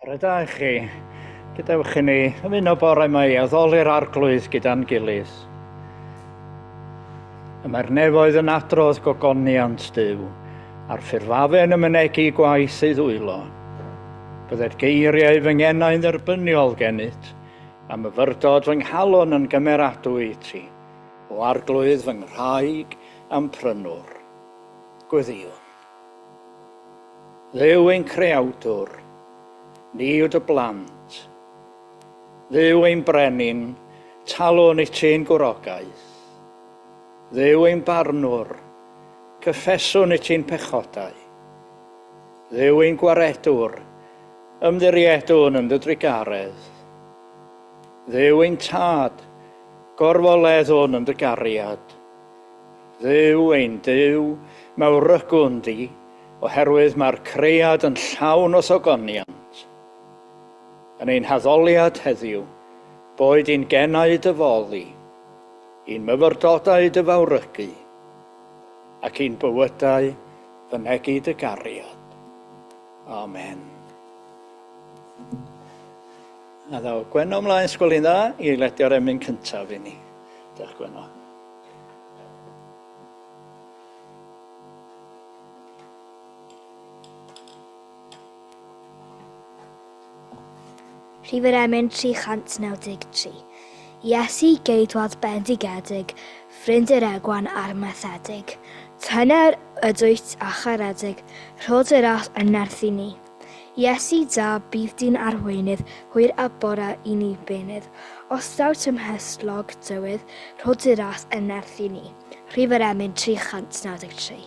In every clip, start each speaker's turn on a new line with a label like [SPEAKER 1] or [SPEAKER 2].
[SPEAKER 1] Bore da i chi. Gadewch i ni ymuno bore yma i addoli'r Arglwydd gyda'n gilydd. Y mae'r nefoedd yn adrodd gogoniant Duw, a'r ffurfafen yn mynegi gwaith ei ddwylo. Bydded geiriau fy ngenau'n dderbyniol gennyt, a myfyrdod fy nghalon yn gymeradwy i ti, o Arglwydd fy nghraig a'm prynwr. Gweddïwn. Dduw ein creawdwr, ni yw dy blant. Dduw ein brenin, talwn i ti'n gwrogaeth. Dduw ein barnwr, cyffeswn i ti'n pechodau. Dduw ein gwaredwr, ymddiriedwn yn dy drugaredd. Dduw ein tad, gorfoleddwn yn dy gariad. Dduw ein Duw, mawrygwn di, oherwydd mae'r cread yn llawn o thogoniant. Yn ein haddoliad heddiw, boed i'n genau dy foli, i'n myfyrdodau dy fawrygu, ac i'n bywydau fynegi dy gariad. Amen. A ddaw Gwenno ymlaen, sgweli'n dda, i ledio'r emyn cyntaf i ni. Diolch, Gwenno.
[SPEAKER 2] Rhif yr emyn 393. Iesu geidwad bendigedig, ffrind yr egwan a'r methedig. Tyner ydwyt a charedig, rhod yr as yn nerth i ni. Iesu da, bydd di'n arweinydd, hwyr a bore i ni beunydd. Os daw tymhestlog dywydd, rhod yr as yn nerth i ni. Rhif yr emyn 393.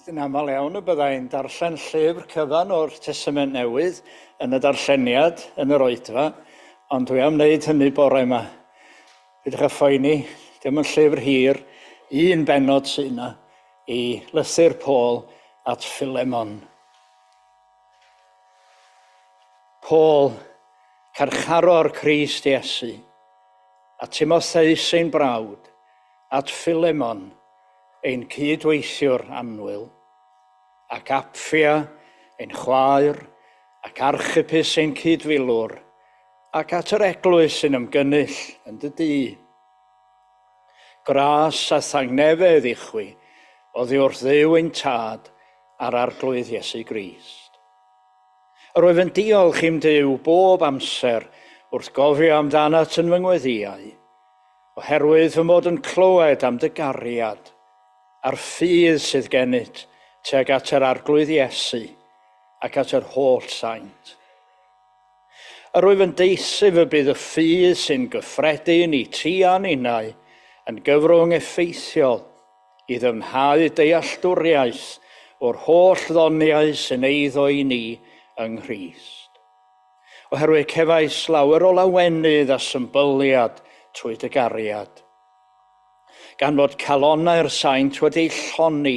[SPEAKER 1] Yn aml iawn y byddai'n darllen llyfr cyfan o'r Testament Newydd yn y darlleniad yn yr oedfa, ond dwi am wneud hynny bore yma. Peidiwch â phoeni, dim yn llyfr hir, un bennod sy'n yna i lythyr Paul at Philemon. Paul, carcharor Crist Iesu, a Timotheus ein brawd, at Philemon, ein cyd-weithiwr annwyl, ac Apphia, ein chwaer, ac Archippus ein cyd-filwr, ac at yr eglwys sy'n ymgynnull yn dy dŷ. Gras a thangnefedd i chwi oddi wrth Dduw ein Tad a'r Arglwydd Iesu Grist. Yr wyf yn diolch i'm Duw bob amser wrth gofio amdanat yn fy ngweddïau, Oherwydd fy mod yn clywed am dy gariad a'r ffydd sydd gennyt tuag at yr Arglwydd Iesu ac at yr holl saint. Yr wyf yn deisyf y bydd y ffydd sy'n gyffredin i ti a ninnau yn gyfrwng effeithiol i ddyfnhau dealltwriaeth o'r holl ddoniau sy'n eiddo i ni yng Nghrist. Oherwydd cefais lawer o lawenydd a symbyliad trwy dy gariad. Gan fod calonnau'r saint wedi eu llonni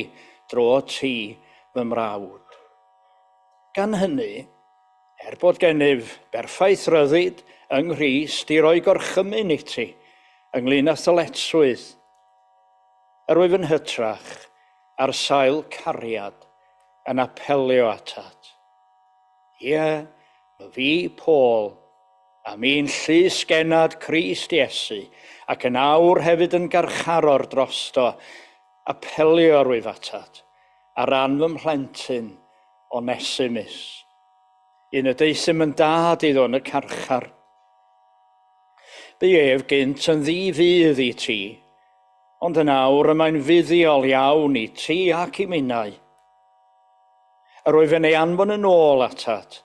[SPEAKER 1] dro ti, fy mrawd. Gan hynny, er bod gennyf berffaith ryddid yng Nghrist i roi gorchymyn i ti ynglyn â thyletswydd, yr wyf yn hytrach, ar sail cariad, yn apelio atat. Ie, myfi, Paul, a mi'n llys gennad Crist Iesu, ac yn awr hefyd yn garcharor drosto, apelio rwyf atat, ar ran fy mhlentyn, Onesimus, un y deuthum yn dad iddo yn y carchar. Bu ef gynt yn ddi-fudd i ti, ond yn awr y mae'n fuddiol iawn i ti ac i minnau. Yr wyf yn ei anfon yn ôl atat,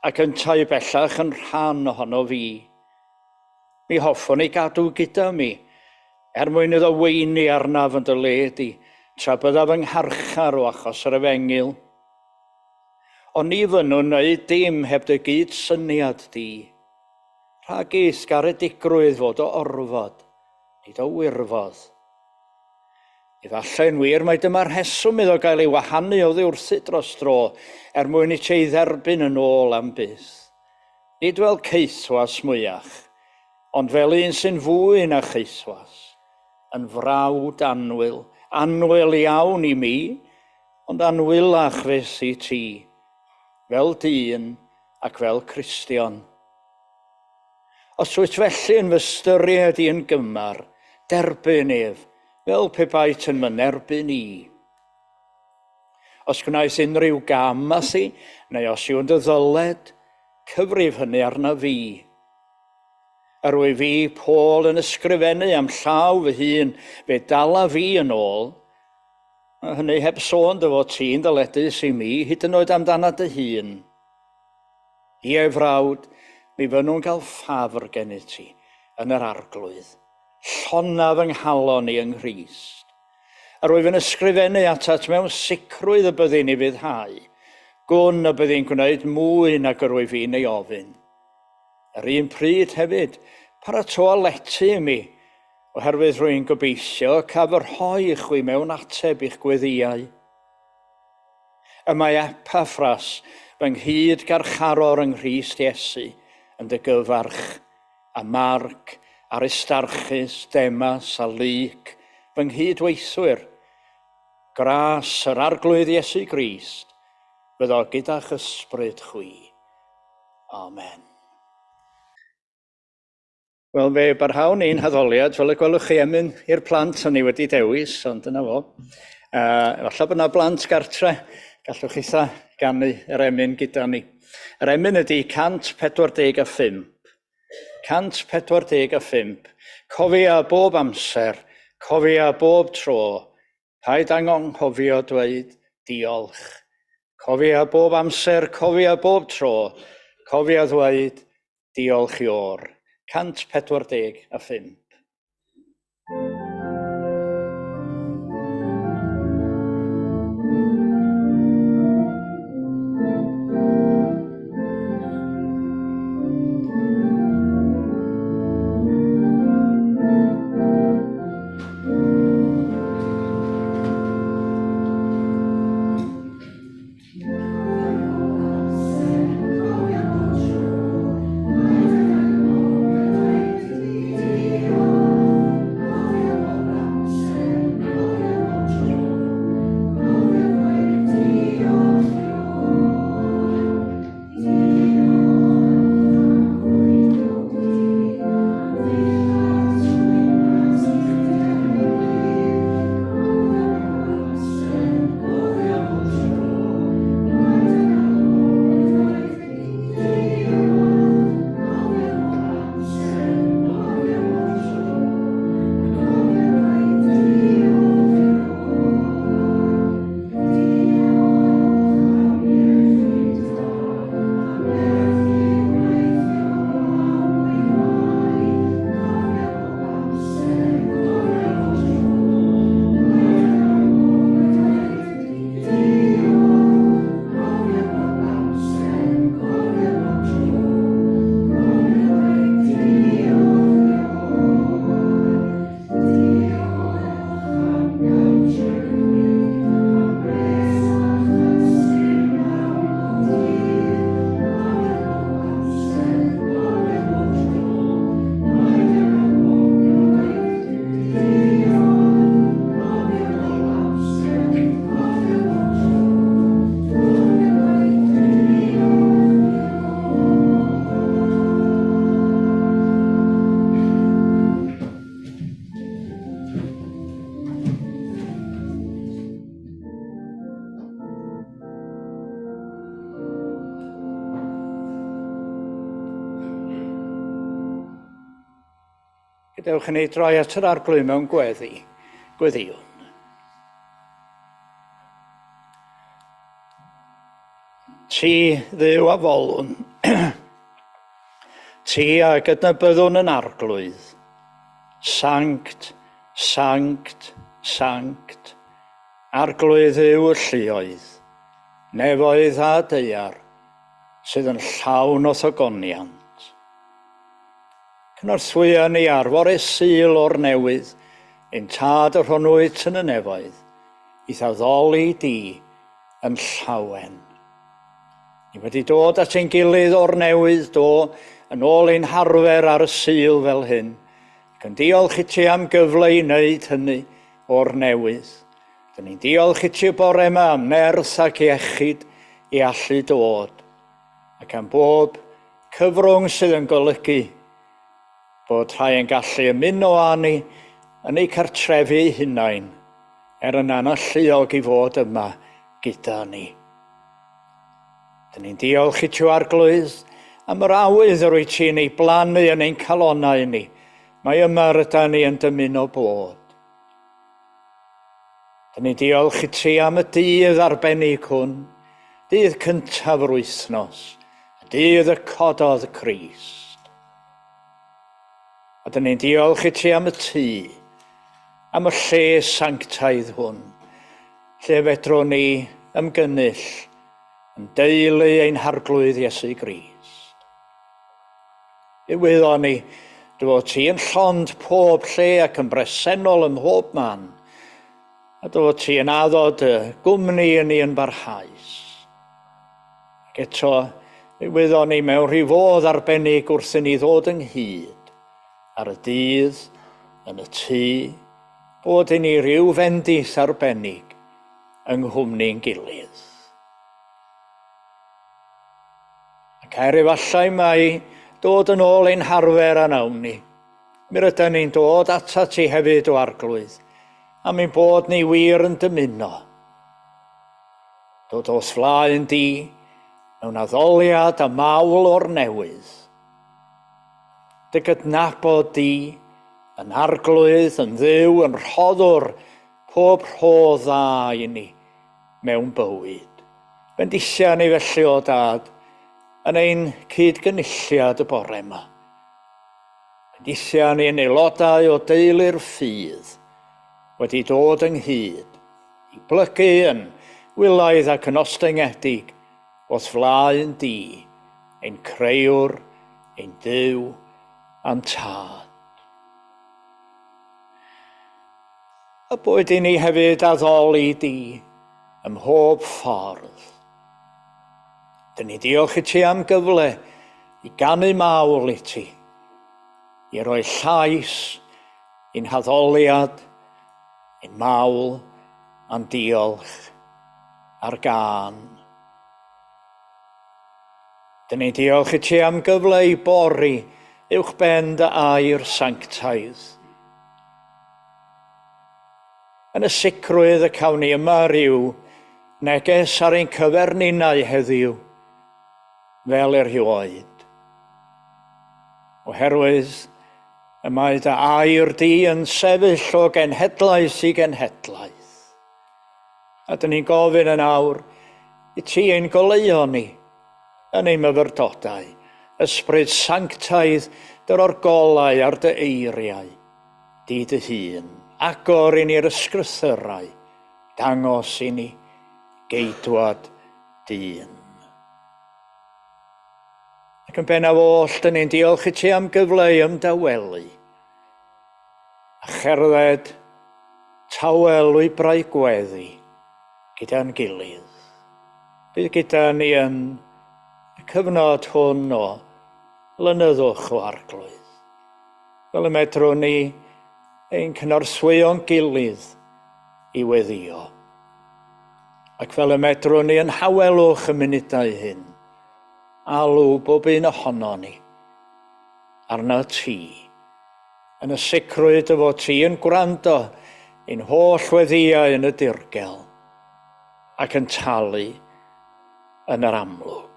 [SPEAKER 1] ac yntau bellach yn rhan ohono fi. Mi hoffwn ei gadw gyda mi, er mwyn iddo weini arnaf yn dy le di, tra byddaf yng ngharchar o achos yr efengyl. Ond ni fynnwn wneud dim heb dy gyd-syniad di. Rhag i'th garedigrwydd fod o orfod, nid o wirfodd. Efallai'n wir mai dyma'r rheswm iddo gael ei wahanu oddi wrthyt dros dro, er mwyn i ti ei dderbyn yn ôl am byth. Nid fel caethwas mwyach, ond fel un sy'n fwy na chaethwas, yn frawd annwyl, annwyl iawn i mi, ond anwylach fyth i ti, fel dyn ac fel Cristion. Os wyt felly yn fy ystyried i yn gymar, derbyn ef, fel pe baet yn fy nerbyn i. Os gwnaeth unrhyw gam â thi, neu os yw'n dy ddyled, cyfrif hynny arna fi. Yr wyf fi, Paul, yn ysgrifennu am llaw fy hun, fe dala fi yn ôl, a hynny heb sôn dy fod ti'n ddyledus i mi, hyd yn oed amdana dy hun. Ie, frawd, mi fynnwn gael ffafr gennyt ti yn yr Arglwydd. Llona fy nghalon i yng Nghrist. Yr wyf yn ysgrifennu atat mewn sicrwydd y byddi'n ufuddhau. Gwn y byddi'n gwneud mwy nag yr wyf fi'n ei ofyn. Yr un pryd hefyd, paratoa lety i mi, oherwydd rwy'n gobeithio caf fy rhoi i chwi mewn ateb i'ch gweddïau. Y mae Epaffras, fy nghyd-garcharor yng Nghrist Iesu, yn dy gyfarch, a Marc, Aristarchus, Demas, a Luc, fy nghyd-weithwyr. Gras yr Arglwydd Iesu Grist fyddo gyda'ch ysbryd chwi. Amen. Wel, fe barhawn ni'n haddoliad, fel y gwelwch chi, emyn i'r plant o'n i wedi dewis, ond dyna fo. Efallai bod yna blant gartre, gallwch chitha ganu yr emyn gyda ni. Yr emyn ydy 145. 145. Cofia bob amser, cofia bob tro, paid anghofio dweud diolch. Cofia bob amser, cofia bob tro, cofia ddweud Diolch Ior. 145. Dewch i ni droi at yr Arglwydd mewn gweddi. Gweddïwn. Ti, Dduw a folwn, ti a gydnabyddwn yn Arglwydd. Sanct, sanct, sanct, Arglwydd Dduw y lluoedd, nefoedd a daear, sydd yn llawn o'th ogoniant. Cynorthwya ni ar fore Sul o'r newydd, ein Tad yr hwn wyt yn y nefoedd, i'th addoli di yn llawen. Ni wedi dod at ein gilydd o'r newydd, do, yn ôl ein harfer ar y Sul fel hyn, ac yn diolch i ti am gyfle i wneud hynny o'r newydd. Dyn ni'n diolch i ti y bore yma am nerth ac iechyd i allu dod, ac am bob cyfrwng sydd yn golygu bod rhai yn gallu ymuno â ni yn eu cartrefi eu hunain, er yn analluog i fod yma gyda ni. Dyn ni'n diolch i ti, Arglwydd, am yr awydd yr wyt ti'n ei blannu yn ein calonnau ni. Mae yma rydan ni yn dymuno bod. Dyn ni'n diolch i ti am y dydd arbennig hwn, dydd cyntaf yr wythnos, y dydd y cododd Crist. A dyn ni'n diolch i ti am y tŷ, am y lle sanctaidd hwn, lle fedrwn ni ymgynnull yn deulu ein Harglwydd Iesu Grist. Fe wyddon ni dy fod ti yn llond pob lle ac yn bresennol ym mhob man, a dy fod ti yn addo dy gwmni yn ni yn barhaus. Ac eto, fe wyddon ni mewn rhyw fodd arbennig wrth i ni ddod ynghyd ar y dydd, yn y tŷ, bod i ni ryw fendith arbennig yng nghwmni'n gilydd. Ac er efallai mai dod yn ôl ein harfer a wnawn ni, mi rydan ni'n dod atat ti hefyd o Arglwydd, am ein bod ni wir yn dymuno dod o'th flaen di mewn addoliad a mawl o'r newydd. Dy gydnabod di yn Arglwydd, yn Dduw, yn rhoddwr pob rhodd dda i ni mewn bywyd. Bendithia ni felly, o Dad, yn ein cyd-gynulliad y bore yma. Bendithia ni yn aelodau o deulu'r ffydd wedi dod ynghyd i blygu yn wylaidd ac yn ostyngedig o'th flaen di, ein Creuwr, ein Duw a'n Tad. A boed i ni hefyd addoli di ym mhob ffordd. Dyn ni diolch i ti am gyfle i ganu mawl i ti, i roi llais i'n haddoliad, ein mawl a'n diolch ar gân. Dyn ni'n diolch i ti am gyfle i bori uwch ben dy air sanctaidd. Yn y sicrwydd y cawn ni yma ryw neges ar ein cyfer ninnau heddiw, fel erioed. Oherwydd y mae dy air di yn sefyll o genhedlaeth i genhedlaeth. A dyn ni'n gofyn yn awr i ti ein goleuo ni yn ein myfyrdodau, Ysbryd Sanctaidd, dyro'r golau ar dy eiriau, di dy hun, agor i ni'r ysgrythyrau, dangos i ni geidwad dyn. Ac yn bennaf oll, dyn ni'n diolch i ti am gyfle i ymdawelu a cherdded tawel lwybrau gweddi gyda'n gilydd. Bydd gyda ni yn y cyfnod hwn o lenyddwch o Arglwydd, fel y medrwn ni ein cynorthwyo'n gilydd i weddïo, ac fel y medrwn ni yn nhawelwch y munudau hyn alw bob un ohono ni arnat ti, yn y sicrwydd dy fod ti yn gwrando ein holl weddïau yn y dirgel ac yn talu yn yr amlwg.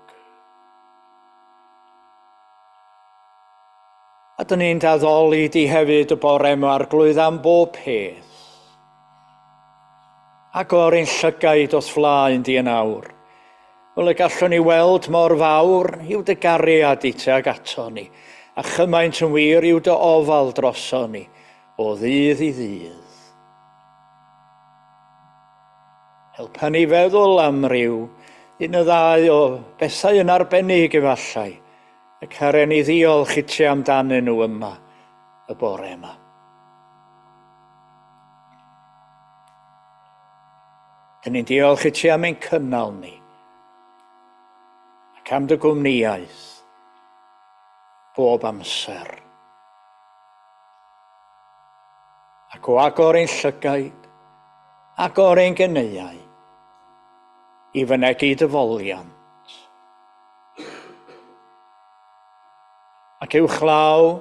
[SPEAKER 1] A dyn ni'n d'addoli di hefyd y bore yma, Arglwydd, am bob peth. Agor ein llygaid o'th flaen di yn awr, fel y gallwn ni weld mor fawr yw dy gariad i tuag ato ni, a chymaint yn wir yw dy ofal droso ni, o ddydd i ddydd. Helpa ni feddwl am ryw un y ddau o bethau yn arbennig efallai, y caren ni ddiolch i ti amdanyn nhw yma y bore yma. Dyn ni'n diolch i ti am ein cynnal ni ac am dy gwmnïaeth bob amser. Ac o agor ein llygaid, agor ein geneuau i fynegi dy foliant. Ac uwchlaw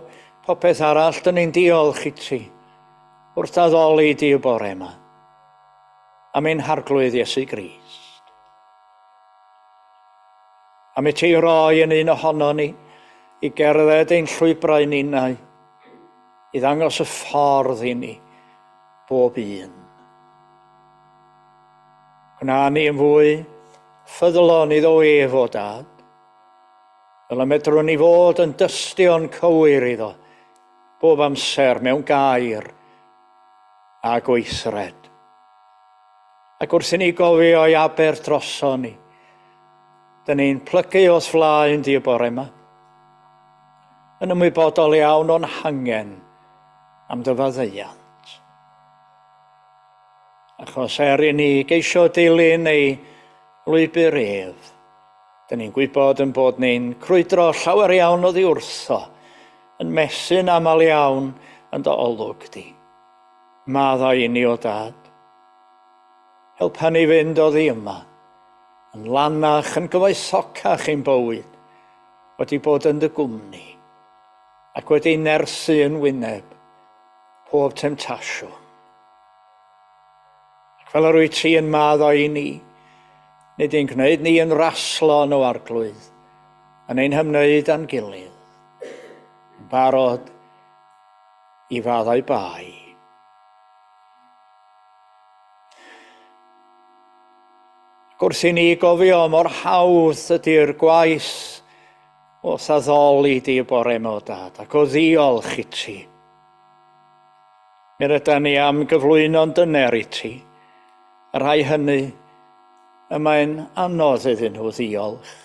[SPEAKER 1] popeth arall, dyn ni'n diolch i ti wrth addoli di y bore yma am ein Harglwydd Iesu Grist. Am i ti roi yn un ohono ni i gerdded ein llwybrau ninnau, i ddangos y ffordd i ni, bob un. Gwna ni yn fwy ffyddlon iddo ef, o Dad, fel y medrwn ni fod yn dystion cywir iddo, bob amser mewn gair a gweithred. Ac wrth i ni gofio ei aber droso ni, dyn ni'n plygu o'th flaen di y bore yma, yn ymwybodol iawn o'n hangen am dy faddeuant. Achos er i ni geisio dilyn ei lwybr ef, dyn ni'n gwybod yn bod ni'n crwydro llawer iawn oddi wrtho, yn methu'n aml iawn yn dy olwg di. Maddau i ni o Dad. Helpa ni fynd oddi yma, yn lanach, yn gyfoethocach ein bywyd, wedi bod yn dy gwmni, ac wedi nerthu yn wyneb pob temtasiwn. Ac fel yr wyt ti yn maddau i ni, nid ein gwneud ni yn raslon o Arglwydd, yn ein hymwneud â'n gilydd, yn barod i faddau bai. Ac wrth i ni gofio mor hawdd ydy'r gwaith wrth addoli di y bore yma o Dad, ac o ddiolch i ti. Mi rydyn ni am gyflwyno'n dyner i ti, y rhai hynny y mae'n anodd iddyn nhw ddiolch.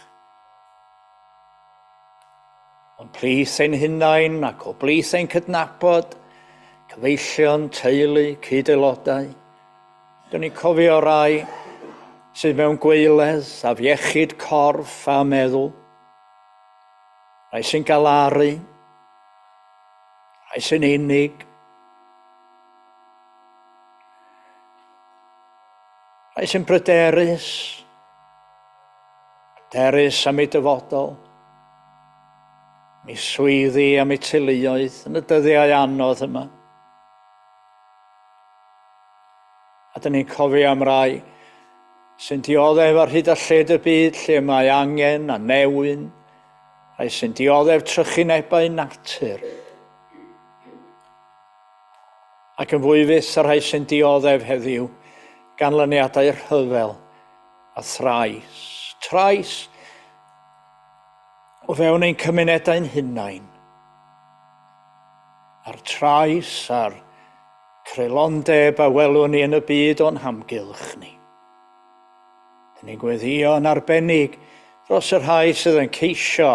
[SPEAKER 1] O'n plith ein hunain ac o blith ein cydnabod, cyfeillion, teulu, cyd-aelodau. Dyn ni'n cofio rai sydd mewn gweiledd, afiechyd corff a meddwl, rhai sy'n galaru, rhai sy'n unig, rhai sy'n bryderus, pryderus am eu dyfodol, am eu swyddi, am eu teuluoedd yn y dyddiau anodd yma. A dyn ni'n cofio am rai sy'n dioddef ar hyd a lled y byd lle mae angen a newyn, rhai sy'n dioddef trychinebau natur. Ac yn fwy fyth y rhai sy'n dioddef heddiw ganlyniadau rhyfel a thrais. Trais o fewn ein cymunedau'n hunain. A'r trais a'r creulondeb a welwn ni yn y byd o'n hamgylch ni. Dyn ni'n gweddïo yn arbennig dros y rhai sydd yn ceisio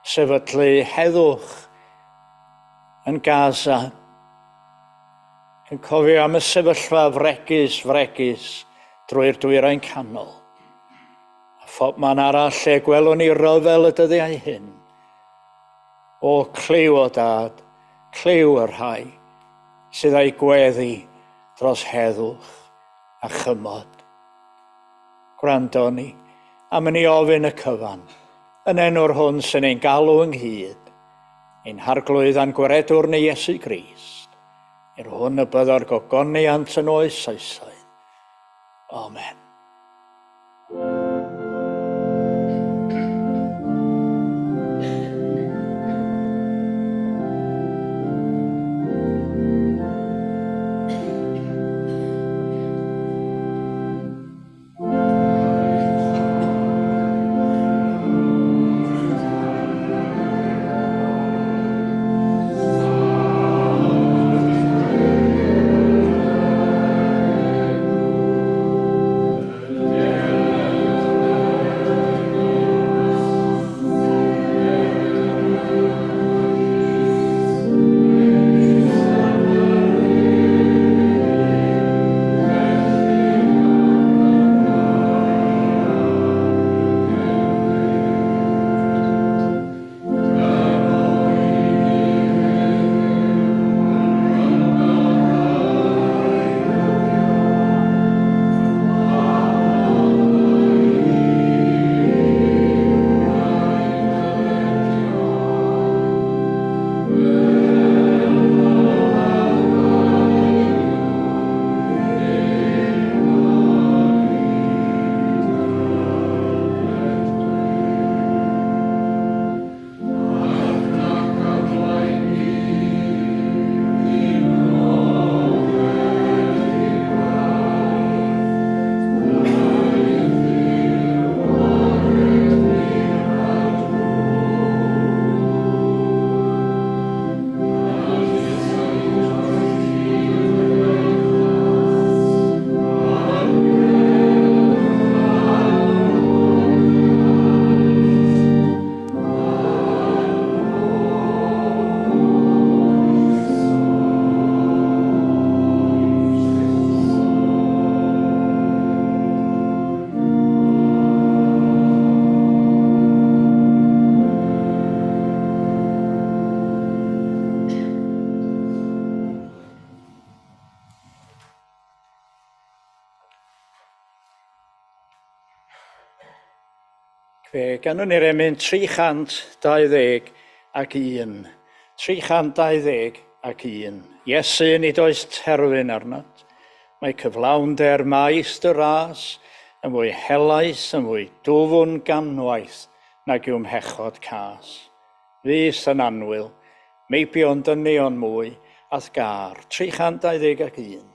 [SPEAKER 1] sefydlu heddwch yn Gaza. Yn cofio am y sefyllfa fregus, fregus drwy'r Dwyrain Canol. A phob man arall lle gwelwn ni ryfel y dyddiau hyn. O, clyw o Dad, clyw y rhai sydd â'i gweddi dros heddwch a chymod. Gwrando ni, am i ni ofyn y cyfan, yn enw'r hwn sy'n ein galw ynghyd, ein Harglwydd a'n Gwaredwr ni Iesu Grist, i'r hwn y byddo'r gogoniant yn oes oesoedd. Amen. Fe ganwn ni'r emyn 321. 321. Iesu, nid oes terfyn arnat. Mae cyflawnder maes dy ras yn fwy helaeth, yn fwy dwfwn ganwaith nag yw mhechod cas. Fys yn annwyl, meibion dynion mwy, a'th gâr. 321.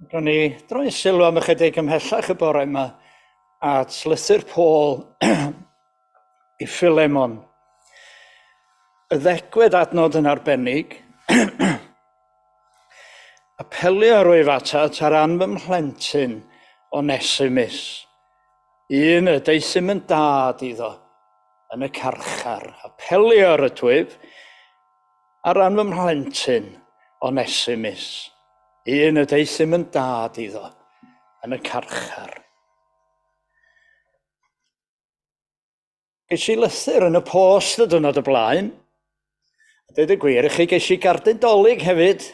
[SPEAKER 1] Ro'n ni droi sylw am ychydig ymhellach y bore yma at lythyr Paul i Philemon. Y ddegwed adnod yn arbennig, apelio rwyf atat ar ran fy mhlentyn Onesimus, un y deuthum yn dad iddo yn y carchar. Apelio yr ydwyf Ar ran fy mhlentyn, Onesimus, un y deuthum yn dad iddo yn y carchar. Ges i lythyr yn y post y dwrnod y blaen. A dweud y gwir i chi, ges i gardyn dolyg hefyd,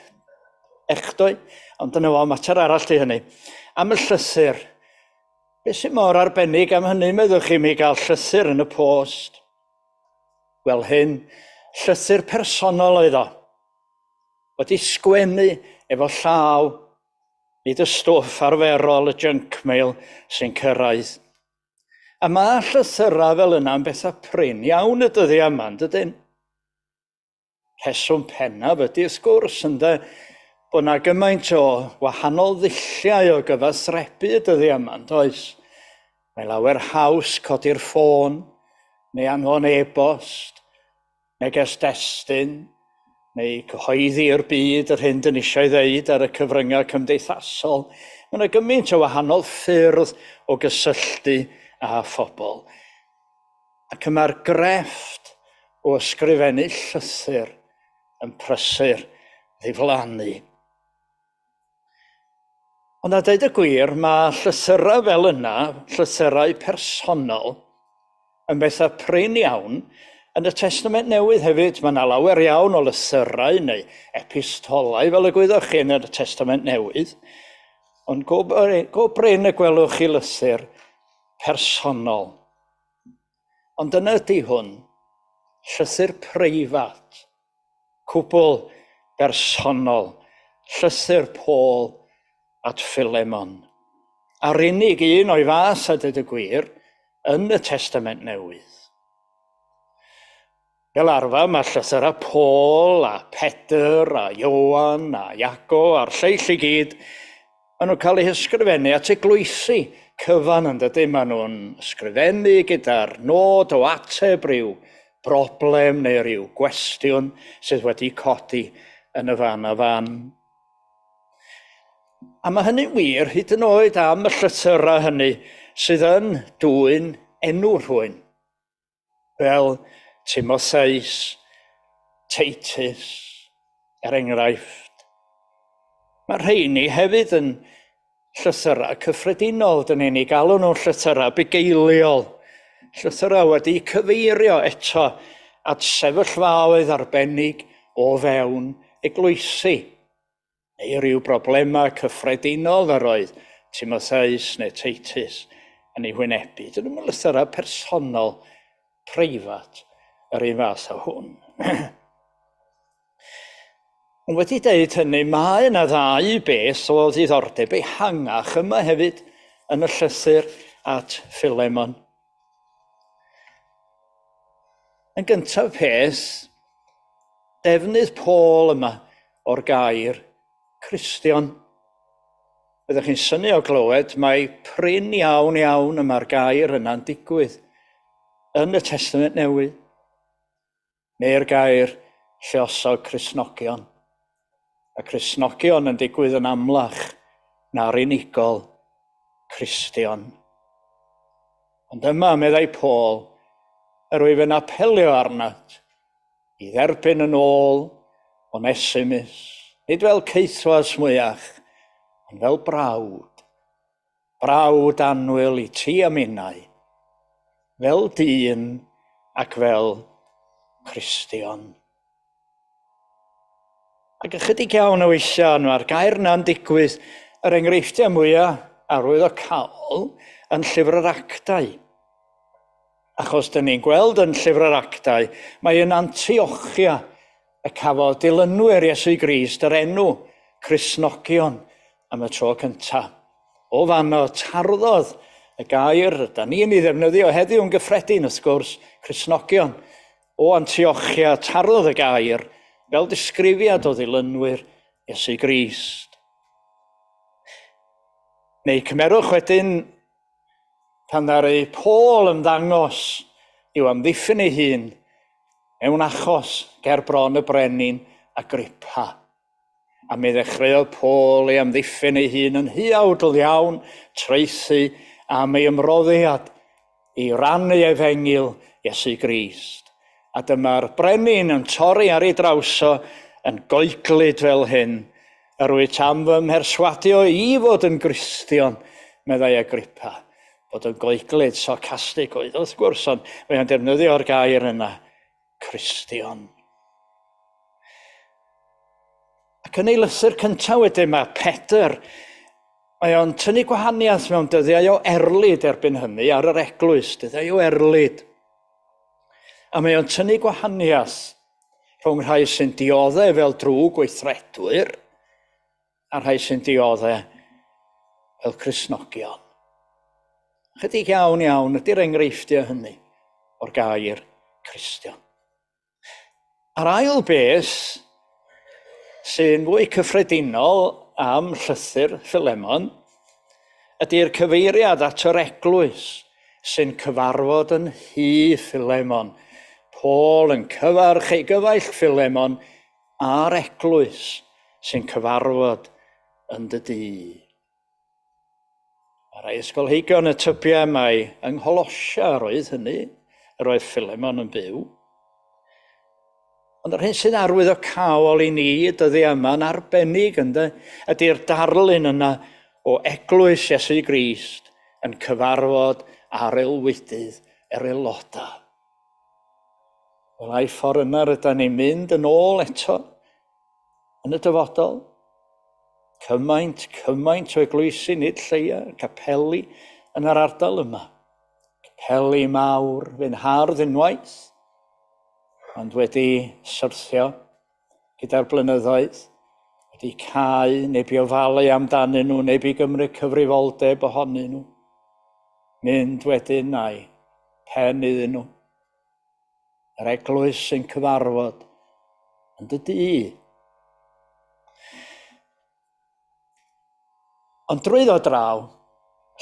[SPEAKER 1] echdoi, ond dyna fo, mater arall di hynny. Am y llythyr, beth sy'n mor arbennig am hynny, meddwch chi, mi gael llythyr yn y post? Wel hyn, llythyr personol oedd o. Wedi sgwennu efo llaw, nid y stwff arferol, y junk mail sy'n cyrraedd. A mae llythyrau fel yna yn bethau prin iawn y dyddiau yma, yn dydyn? Rheswm pennaf ydy, wrth gwrs, ynde, bod 'na gymaint o wahanol ddulliau o gyfathrebu y dyddiau yma, yn does? Mae lawer haws codi'r ffôn, neu anfon e-bost, neges destun, neu cyhoeddi i'r byd yr hyn dyn eisiau ddeud ar y cyfryngau cymdeithasol. Mae yna gymaint o wahanol ffyrdd o gysylltu â phobl. Ac y mae'r grefft o ysgrifennu llythyr yn prysur ddiflannu. Ond a dweud y gwir, mae llythyrau fel yna, llythyrau personol, yn bethau prin iawn. Yn y Testament Newydd hefyd, mae yna lawer iawn o lythyrau neu epistolau, fel y gwyddoch chi yn y Testament Newydd. Ond go, go brin y gwelwch chi lythyr personol. Ond dyna ydy hwn, llythyr preifat, Cwbl bersonol, llythyr Paul at Philemon. A'r unig un o'i fath, a dweud y gwir, yn y Testament Newydd. Fel arfer, mae llythyrau Paul a Pedr a Ioan a Iago a'r lleill i gyd, maen nhw'n cael eu hysgrifennu at eglwysi cyfan yn dydyn. Maen nhw'n ysgrifennu gyda'r nod o ateb rhyw broblem neu ryw gwestiwn sydd wedi codi yn y fan a fan. A mae hynny'n wir hyd yn oed am y llythyrau hynny sydd yn dwyn enw rhywun. fel Timotheus, Titus, er enghraifft. Mae rheini hefyd yn llythyrau cyffredinol, dyn ni'n ei galw nhw'n llythyrau bugeiliol, llythyrau wedi cyfeirio eto at sefyllfaoedd arbennig o fewn eglwysi. neu ryw broblemau cyffredinol yr oedd Timotheus neu Titus yn ei hwynebu. Dyn nhw'n lythyrau personol, preifat, yr un fath â hwn. Ond wedi deud hynny, mae yna ddau beth o ddiddordeb ehangach yma hefyd yn y llythyr at Philemon. Yn gyntaf peth, defnydd Paul yma o'r gair Cristion. Byddwch chi'n synnu o glywed mae prin iawn iawn y mae'r gair yna'n digwydd yn y Testament Newydd. Neu'r gair lluosog Cristnogion. Y Cristnogion yn digwydd yn amlach na'r unigol Cristion. Ond yma, meddai Paul, yr wyf yn apelio arnat i dderbyn yn ôl Onesimus, nid fel caethwas mwyach, ond fel brawd. Brawd annwyl i ti a minnau, fel dyn ac fel Cristion. Ac ychydig iawn o weithiau mae'r gair yna'n digwydd, yr enghreifftiau mwyaf arwyddocaol yn Llyfr yr Actau. Achos dyn ni'n gweld yn Llyfr yr Actau, mae yn Antiochia y cafodd dilynwyr Iesu Grist yr enw Cristnogion am y tro cyntaf. O fanno tarddodd y gair da ni'n ei ddefnyddio heddiw yn gyffredin, wrth gwrs, Cristnogion. O Antiochia tarddodd y gair fel disgrifiad o ddilynwyr Iesu Grist. Neu cymerwch wedyn pan ddaru Paul ymddangos i'w amddiffyn ei hun mewn achos ger bron y brenin Agrippa. A mi ddechreuodd Paul ei amddiffyn ei hun yn huawdl iawn, traethu am ei ymroddiad i rannu efengyl Iesu Grist. A dyma'r brenin yn torri ar ei draws o yn goeglyd fel hyn, Yr wyt am fy mherswadio i fod yn Gristion, meddai Agrippa. Bod yn goeglyd, sarcastig oedd wrth gwrs, ond mae o'n defnyddio'r gair yna, Cristion. Ac yn ei lythyr cyntaf wedyn mae Pedr, mae o'n tynnu gwahaniaeth mewn dyddiau o erlid erbyn hynny ar yr eglwys, dyddiau o erlid. A mae o'n tynnu gwahaniaeth rhwng rhai sy'n dioddef fel drwg gweithredwyr a rhai sy'n dioddef fel Cristnogion. Chydig iawn iawn ydy'r enghreifftiau hynny o'r gair Cristion. A'r ail beth sy'n fwy cyffredinol am llythyr Philemon ydy'r cyfeiriad at yr eglwys sy'n cyfarfod yn nhŷ Philemon. Paul yn cyfarch ei gyfaill Philemon a'r eglwys sy'n cyfarfod yn dy dŷ. Mae rhai ysgolheigion y tybiau mai yng Ngholosia yr oedd hynny, yr oedd Philemon yn byw. Ond yr hyn sy'n arwyddocaol i ni y dyddiau yma yn arbennig ynde, ydy'r darlun yna o eglwys Iesu Grist yn cyfarfod ar aelwydydd yr aelodau. Wel, a'i ffordd yna rydyn ni'n mynd yn ôl eto yn y dyfodol. Cymaint, cymaint o eglwysi, nid lleia, capeli yn yr ardal yma. Capeli mawr, fe'n hardd unwaith, ond wedi syrthio gyda'r blynyddoedd, wedi cau neu bi ofalu amdanyn nhw neu bi gymryd cyfrifoldeb ohonyn nhw. Mynd wedyn a'i pen iddyn nhw. Yr eglwys sy'n cyfarfod yn dy dŷ. Ond drwyddo draw,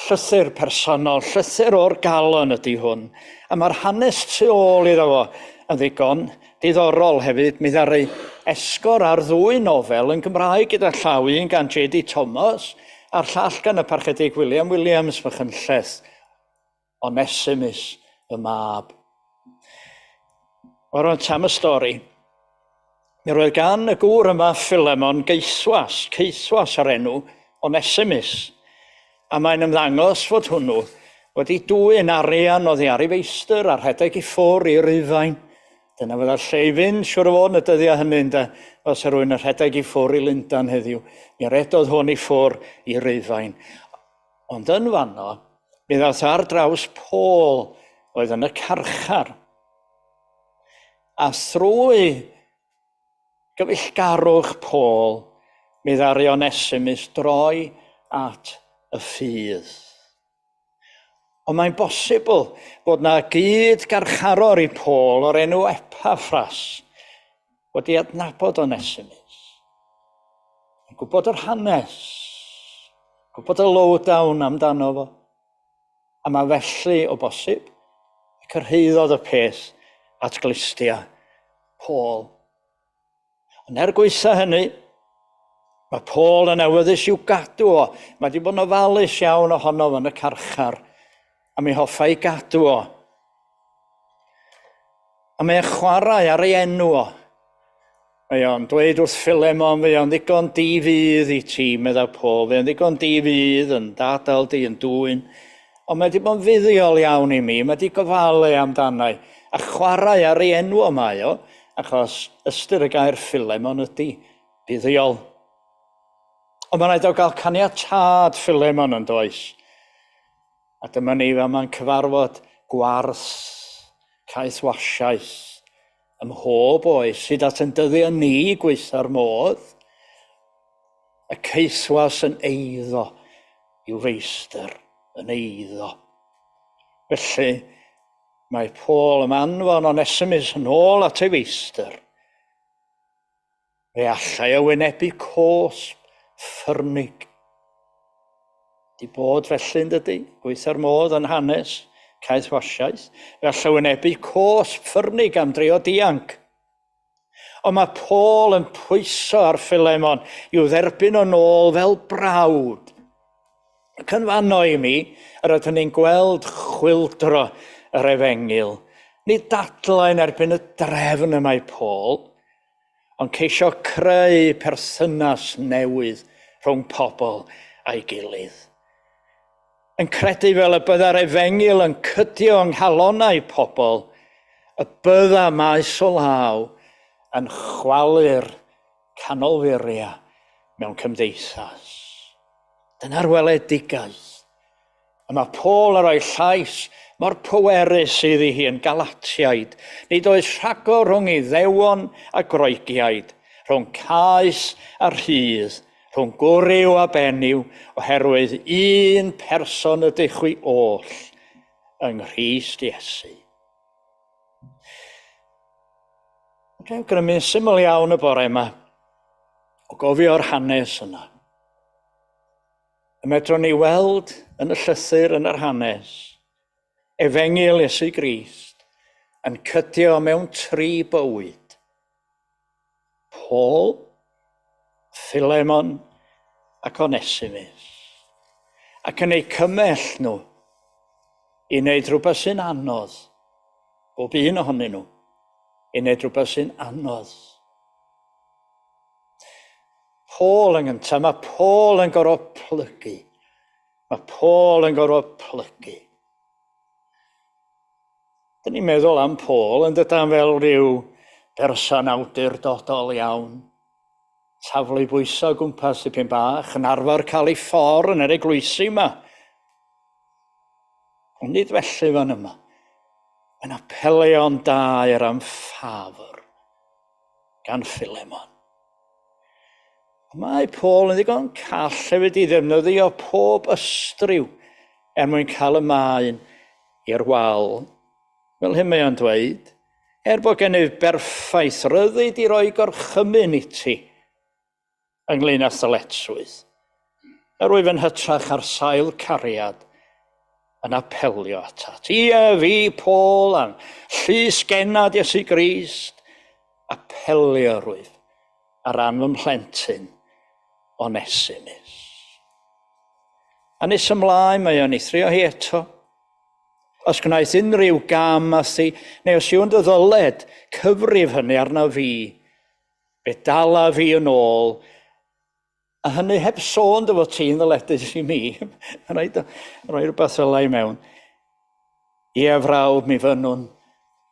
[SPEAKER 1] llythyr personol, llythyr o'r galon ydy hwn, a mae'r hanes tu ôl iddo fo yn ddigon diddorol hefyd. Mi ddaru esgor ar ddwy nofel yn Gymraeg gyda llaw, un gan J.D. Thomas a'r llall gan y Parchedig William Williams, Machynlleth. Onesimus, y mab. Wel, rwan am y stori. Mi roedd gan y gŵr yma Philemon geiswas, ceiswas ar enw Onesimus. A mae'n ymddangos fod hwnnw wedi dwyn arian oddi ar ei feistr a rhedeg i ffwr i Rufain. Dyna fydda'r lle i fynd, siwr o fod yn y dyddiau hynny, ynde, fel se rwy'n rhedeg i ffwr i Lundan heddiw. Mi redodd hwn i ffwr i Rufain. Ond yn fanno, mi ddaeth ar draws Paul oedd yn y carchar. A thrwy gyfeillgarwch Paul, mi ddaru Onesimus droi at y ffydd. Ond mae'n bosibl bod na gyd garcharor i Paul o'r enw Epaphras wedi adnabod Onesimus. Yn gwybod yr hanes, gwybod y lowdown amdano fo. A mae felly o bosib y cyrhaeddodd y peth at glustia Paul. Ond er gwaetha hynny, mae Paul yn awyddus i'w gadw o. Mae wedi bod yn ofalus iawn ohono fo yn y carchar, a mi hoffai ei gadw o. A mae'n chwarae ar ei enw o. Mae o'n dweud wrth Philemon, fe o'n ddigon di-fudd i ti, meddai Paul, fe o'n ddigon di-fudd yn dadael di, yn dwyn. Ond mae wedi bod yn fuddiol iawn i mi, mae wedi gofalu amdanau, a chwarae ar ei enw o mae o, achos ystyr y gair Philemon ydy buddiol. Ond mae'n rhaid o gael caniatâd Philemon yn does. A dyma ni fel mae'n cyfarfod gwarth caeth wasiaeth ym mhob oes, hyd at yn dyddiau ni gweitha'r modd, y caethwas yn eiddo i'w feistr, yn eiddo. Felly, mae Paul am anfon Onesimus yn ôl at ei feistr. Fe allai o wynebu cosb ffyrnig. Di bod felly yn dydy, gweitha'r modd yn hanes caethwasiaeth. Fe allai wynebu cosb ffyrnig am drio dianc. Ond mae Paul yn pwyso ar Philemon i'w dderbyn o'n ôl fel brawd. Ac yn fanno i mi, yr ydyn ni'n gweld chwyldro yr efengyl. Nid dadlau yn erbyn y drefn y mae Paul, ond ceisio creu perthynas newydd rhwng pobl a'i gilydd. Yn credu fel y bydda'r efengyl yn cydio yng nghalonnau pobl, y bydda maes o law yn chwalu'r canolfuriau mewn cymdeithas. Dyna'r weledigaeth. A mae Paul yn rhoi llais mor pwerus iddi hi yn Galatiaid. Nid oes rhagor rhwng Iddewon a Groegiaid, rhwng caeth a rhydd, Rhwng gwryw a benyw, oherwydd un person ydych chwi oll yng Nghrist Iesu. Dwi'n awgrymu'n syml iawn y bore yma, o gofio'r hanes yna. Y medrwn ni weld yn y llythyr, yn yr hanes, Efengyl Iesu Grist yn cydio mewn tri bywyd. Paul, Philemon ac Onesimus. Ac yn eu cymell nhw i wneud rhywbeth sy'n anodd, bob un ohonyn nhw, i wneud rhywbeth sy'n anodd. Paul yn gyntaf, mae Paul yn gorfod plygu. Mae Paul yn gorfod plygu. Dyn ni'n meddwl am Paul yn dydan fel rhyw berson awdurdodol iawn. Taflu bwyso o gwmpas dipyn bach, yn arfer cael ei ffordd yn yr eglwysi yma. Ond nid felly fan yma. Mae'n apelio'n daer am ffafr gan Philemon. Mae Paul yn ddigon call hefyd i ddefnyddio pob ystryw er mwyn cael y maen i'r wal. Fel hyn mae o'n dweud, er bod gennyf berffaith ryddid i roi gorchymyn i ti ynglyn â thyletswydd, yr wyf yn hytrach ar sail cariad yn apelio atat. Ie, fi, Paul, a'n llys genad Iesu Grist, apelio rwyf ar ran fy mhlentyn Onesimus. A nes ymlaen mae o'n eithrio hi eto. Os gwnaeth unrhyw gam â thi, neu os yw'n dy ddyled, cyfrif hynny arna fi. Fe dala fi yn ôl, a hynny heb sôn dy fod ti'n ddyledus i mi. Rhaid rhoi rhywbeth fel i mewn. Ie, frawd, mi fynnwn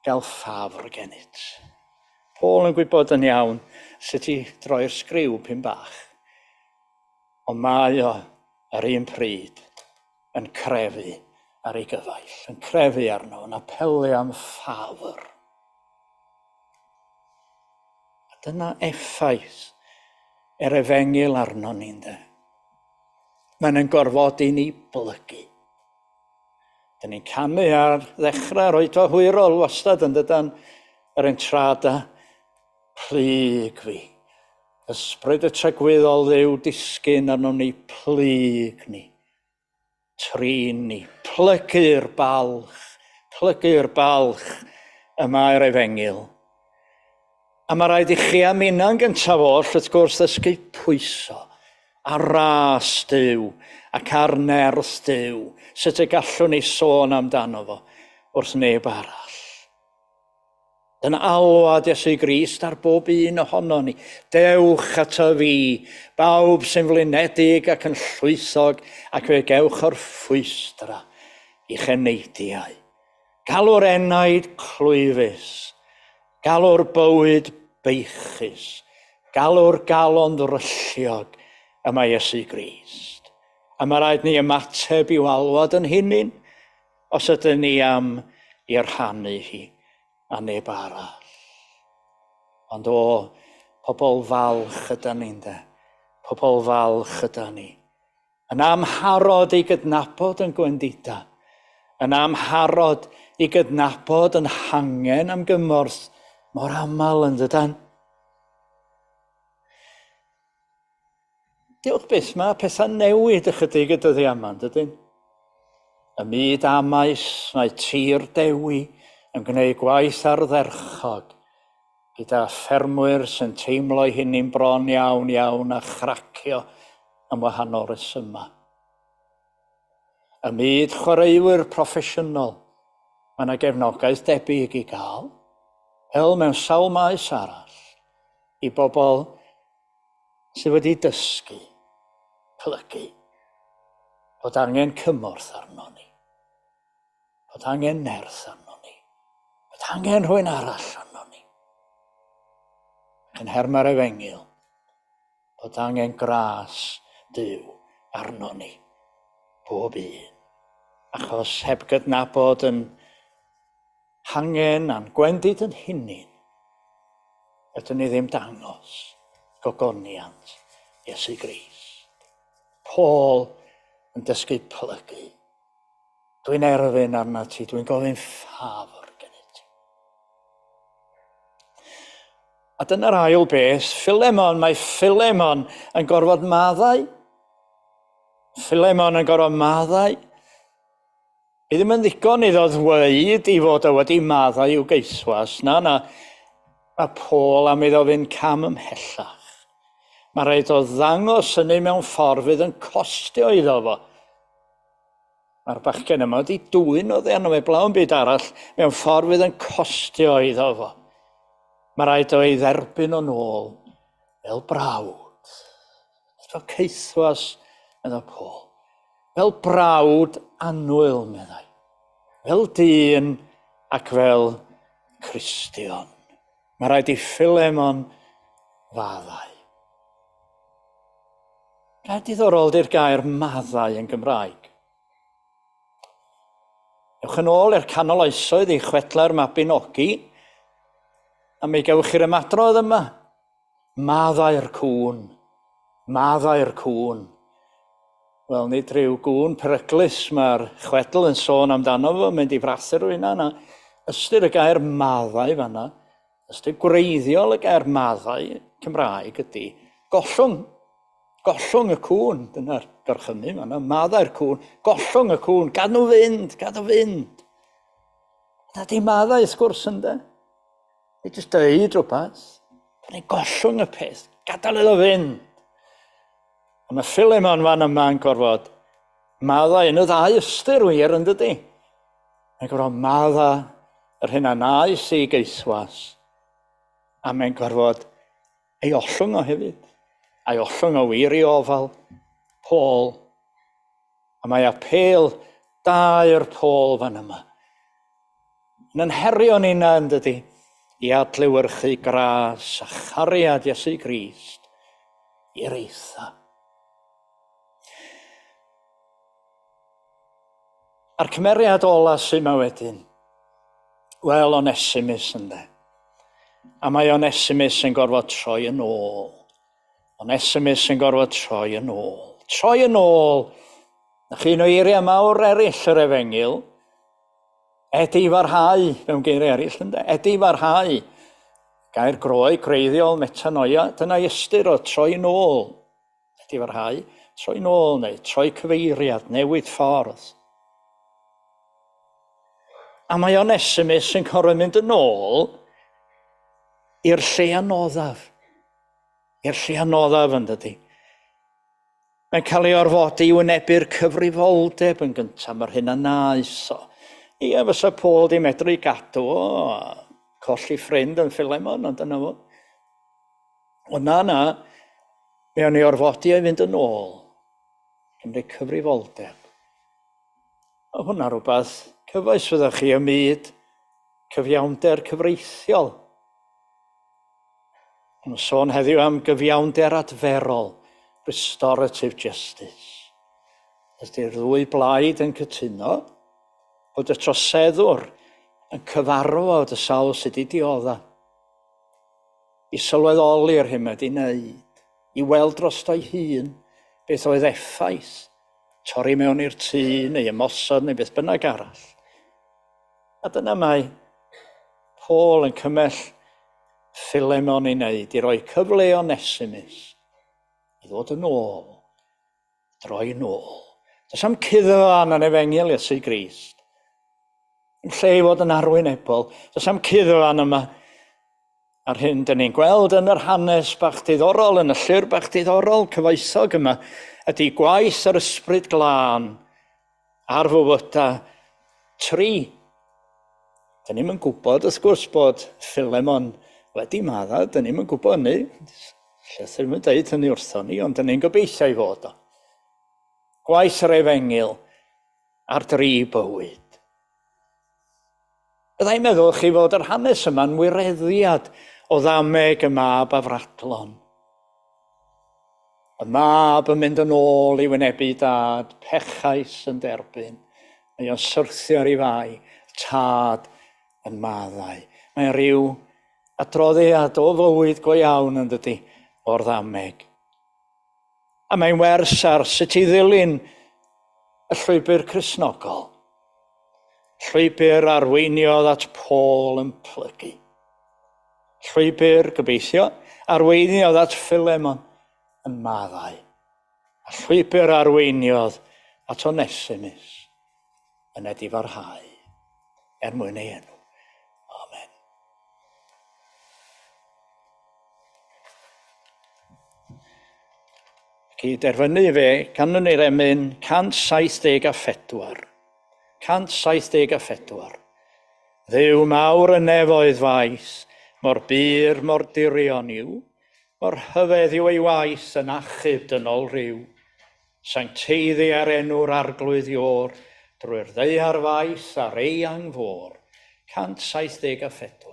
[SPEAKER 1] gael ffafr gennyt. Paul yn gwybod yn iawn sut i droi'r sgriw pyn bach. Ond mae o yr un pryd yn crefu ar ei gyfaill, yn crefu arno, yn apelio am ffafr. A dyna effaith yr efengyl arno ni, ynde. Mae'n yn gorfodi ni blygu. Dyn ni'n canu ar ddechrau'r oedfa hwyrol wastad yn dydan yr entrada plyg fi. Ysbryd y tragwyddol ddew disgyn arnom ni plyg ni. Trin ni. Plygu'r balch. Plygu'r balch y mae'r efengyl. A mae rhaid i chi a minnau'n gyntaf oll, wrth gwrs, ddysgu pwyso ar ras Duw ac ar nerth Duw, sut y gallwn ni sôn amdano fo wrth neb arall. Dyna alwad Iesu Grist ar bob un ohono ni. Dewch ato fi, bawb sy'n flinedig ac yn llwythog, ac fe gewch o'r ffwystra i'ch eneidiau. Galw'r enaid clwyfus, galw'r bywyd beichus, galw'r galon ddrylliog y mae Iesu Grist. A mae rhaid ni ymateb i'w alwad yn hunin os ydyn ni am i rhannu hi a neb arall. Ond o, pobl falch ydan ni, ynde? Pobl falch ydan ni. Yn amharod i gydnabod yn gwendidau, yn amharod i gydnabod yn hangen am gymorth mor aml yn dydan. Diolch byth, mae pethau'n newid ychydig y dyddiau yma, yn dydyn? Y myd amaeth, mae tir dewi yn gwneud gwaith ardderchog gyda ffermwyr sy'n teimlo eu hunain bron iawn iawn a chracio am wahanol resymau. Ym myd chwaraewyr proffesiynol, mae yna gefnogaeth debyg i gael, fel mewn sawl maes arall, i bobl sydd wedi dysgu plygu bod angen cymorth arnon ni. Bod angen nerth arnon ni. Bod angen rhywun arall arnon ni. Ac yn herma'r efengyl, bod angen gras Duw arnon ni. Bob un. Achos heb gydnabod yn hangen a'n gwendid yn hunin, ydyn ni ddim dangos gogoniant Iesu Grist. Paul yn dysgu plygu. Dwi'n erfyn arna ti, dwi'n gofyn ffafr gennyt ti. A dyna'r ail beth, Philemon, mae Philemon yn gorfod maddau. Philemon yn gorfod maddau. Fi ddim yn ddigon iddo ddweud i fod o wedi maddau i'w geiswas. Na, na. Mae Paul am iddo fynd cam ymhellach. Mae rhaid o ddangos hynny mewn ffordd fydd yn costio iddo fo. Mae'r bachgen yma wedi dwyn oddi arno fe blawn byd arall mewn ffordd fydd yn costio iddo fo. Mae rhaid o ei dderbyn o'n ôl fel brawd. Fel caethwas, meddai Paul. Fel brawd annwyl, meddai. Fel dyn ac fel Cristion. Mae rhaid i Philemon faddau. Gair diddorol di'r gair maddau yn Gymraeg. Ewch yn ôl i'r canol oesoedd i chwedlau'r Mabinogi, a mi gewch chi'r ymadrodd yma. Maddau'r cŵn, maddau'r cŵn. Wel, nid rhyw gŵn peryglus mae'r chwedl yn sôn amdano fo, mynd i frathu rhywun na, na. Ystyr y gair maddau fanna, ystyr gwreiddiol y gair maddau Cymraeg ydy gollwng. Gollwng y cŵn, dyna'r gorchymyn fanna, maddau'r cŵn, gollwng y cŵn, gad nhw fynd, gad nhw fynd. Na di maddau wrth gwrs ynde. Nid jyst dweud rhywbeth, mae'n gollwng y peth, gadael iddo fynd. A mae Philemon fan yma yn gorfod maddau yn y ddau ystyr wir yn dydy. Mae'n gorfod maddau yr hyn a wnaeth i geithwas, a mae'n gorfod ei ollwng o hefyd. A'i ollwng o wir i ofal Paul. A mae apêl da i'r Paul fan yma. Yn yn herio ni na yn dydy i adlewyrchu gras a chariad Iesu Grist i'r eitha. A'r cymeriad ola sy'n yma wedyn, wel, Onesimus ynde. A mae Onesimus yn gorfod troi yn ôl. Onesimus yn gorfod troi yn ôl. Troi yn ôl. Na chi un o eiriau mawr eraill yr efengyl, Edifarhau, mewn geiriau eraill, ynde? Edifarhau. Gair Groeg gwreiddiol, metanoia, dyna ystyr o troi nôl. Edifarhau, troi nôl neu troi cyfeiriad, newid ffordd. A mae Onesimus yn corfod mynd yn ôl i'r lle anoddaf. I'r lle anoddaf, yn dydy. Mae'n cael ei orfodi i wynebu'r cyfrifoldeb yn gyntaf, mae'r hyn a wnaeth o. Ie, fysa Paul di medru gadw o, colli ffrind yn Philemon, ond dyna fo. Ond na, na, mae o'n ei orfodi o'i fynd yn ôl, cymryd cyfrifoldeb. Mae hwnna rhywbeth cyfoes fyddwch chi ym myd cyfiawnder cyfreithiol. Mae'n sôn heddiw am gyfiawnder adferol, restorative justice. Ydy'r ddwy blaid yn cytuno bod y troseddwr yn cyfarfod y sawl sydd wedi diodda, i sylweddoli'r hyn mae wedi wneud, i weld drosto'i hun beth oedd effaith torri mewn i'r tŷ neu ymosod neu beth bynnag arall. A dyna mae Paul yn cymell Philemon i wneud, i roi cyfle i Onesimus i ddod yn ôl, droi yn ôl. Does am cuddfan yn efengyl Iesu Grist. Yn lle i fod yn arwynebol, does am cuddfan yma. A'r hyn dyn ni'n gweld yn yr hanes bach diddorol, yn y llyfr bach diddorol cyfoethog yma, ydy gwaith yr ysbryd glân ar fywydau tri. Dyn ni'm yn gwybod, wrth gwrs, bod Philemon wedi maddau, dyn ni'm yn gwybod hynny. Llythyr ddim yn dweud hynny wrthon ni, ond dyn ni'n gobeithio i fod o. Gwaith yr efengyl ar dri bywyd. Byddai'n meddwl chi fod yr hanes yma'n wireddiad o ddameg y mab afradlon. Y mab yn mynd yn ôl i wynebu dad, pechais yn derbyn. Mae o'n syrthio ar ei fai, tad yn maddau. Mae'n rhyw adroddiad o fywyd go iawn yn dydy, o'r ddameg. A mae'n wers ar sut i ddilyn y llwybr Cristnogol. Llwybr arweiniodd at Paul yn plygu. Llwybr, gobeithio, arweiniodd at Philemon yn maddau. A llwybr arweiniodd at Onesimus. yn edifarhau er mwyn ei enw. Amen. Ac i derfynu fe, canwn ni'r emyn 174. 174. Dduw mawr y nefoedd faith, mor bur, mor dirion yw, mor rhyfedd yw ei waith yn achub dynol rhyw. Sancteiddi ar enw'r Arglwydd Iôr, drwy'r ddaear faith a'r eang fôr. 174.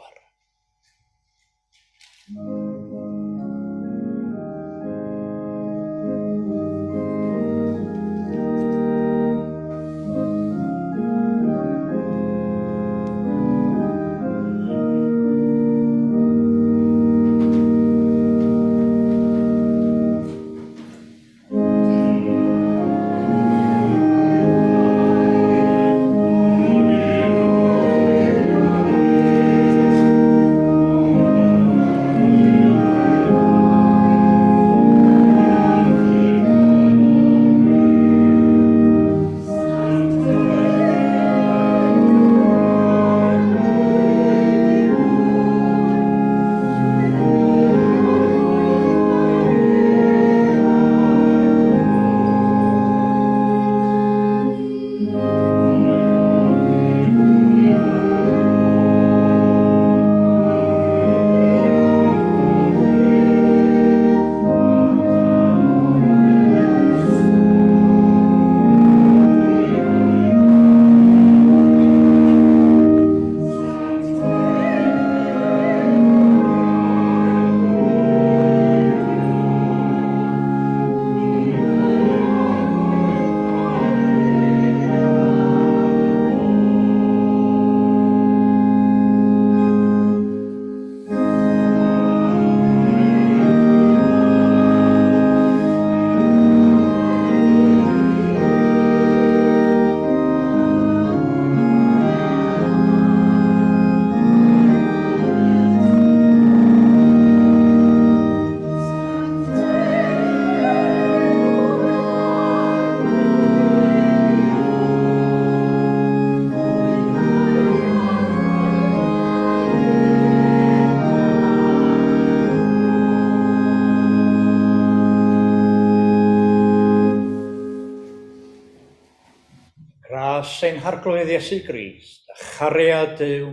[SPEAKER 1] Gras ein Harglwydd Iesu Grist, a chariad Duw,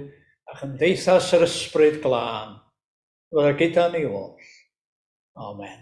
[SPEAKER 1] a chymdeithas yr Ysbryd Glân, fydda gyda ni oll. Amen.